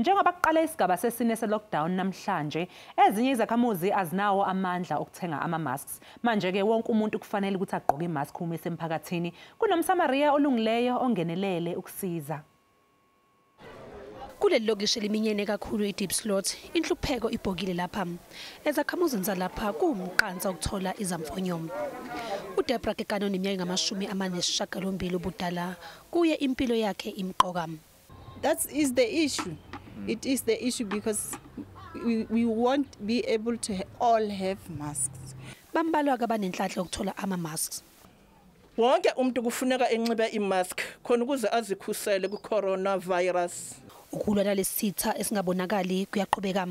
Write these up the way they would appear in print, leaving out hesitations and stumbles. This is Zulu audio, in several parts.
Njengoba kuqala isigaba sesine se-lockdown namhlanje, ezinye izakhamuzi azinawo amandla okuthenga ama-masks. Manje-ke wonke umuntu kufanele ukuthi agqoke imask uma esemphakathini. KunomSamariya olungileyo ongenelele ukusiza. Kuleli lokishi liminyene kakhulu i-Diepsloot, inhlupheko ibhokile lapha. Ezakhamuzini zalapha kuwumqansa ukuthola izamfonyo. UDebra Kekano oneminyaka engama-48 ubudala, kuye impilo yakhe imqoka. That is the issue. It is the issue because we won't be able to all have masks. Bambalwa abanenhlanhla yokuthola ama-masks. Wonke umuntu kufuneka enxibe imask khona ukuze azikhusele ku-coronavirus. Ukulwa nalesi sitha esingabonakali kuyaqhubeka.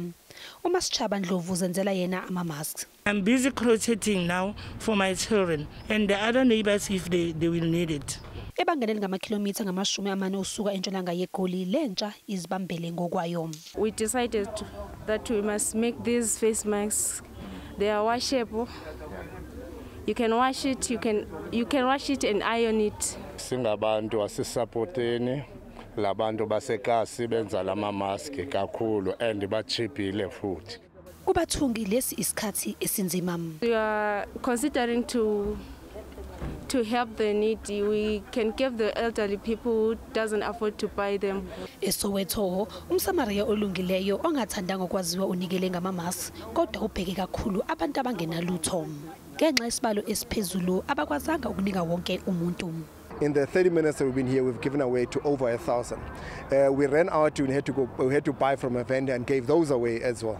UMasechaba Ndlovu uzenzela yena ama-masks. I'm busy crocheting now for my children and the other neighbors if they will need it. Ebangeni elingamakhilomitha angama-40 usuka entshonalanga yeGoli, lentsha izibambele ngokwayo. We decided that we must make these face masks. They are washable. You can wash it, you can wash it and iron it. Singabantu asisupporteni labantu basekasi benza lama mask kakhulu and bachipile futhi. Kubathungi lesi isikhathi esinzima. We are considering to help the needy. We can give the elderly people who doesn't afford to buy them. ESoweto, umSamariya olungileyo ongathandanga ukwaziwa unikele ngama-masks, kodwa ubheke kakhulu abantu abangenalutho. Ngenxa yesibalo esiphezulu abakwazanga ukunika wonke umuntu. In the 30 minutes that we've been here, we've given away to over 1,000. We ran out, we had to buy from a vendor and gave those away as well.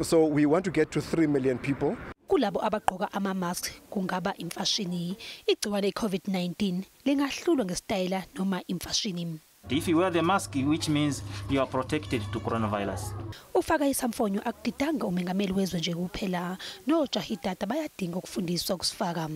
So we want to get to 3 million people. Kulabo abagqoka ama-mask kungaba imfashini, igciwane i-COVID-19 lingahlulwa ngesitayela noma imfashini. If you wear the mask, which means you are protected to coronavirus. Ufaka isamfonyo akudidanga umengameli wezwe nje kuphela, nojahidada bayadinga ukufundiswa ukusifaka.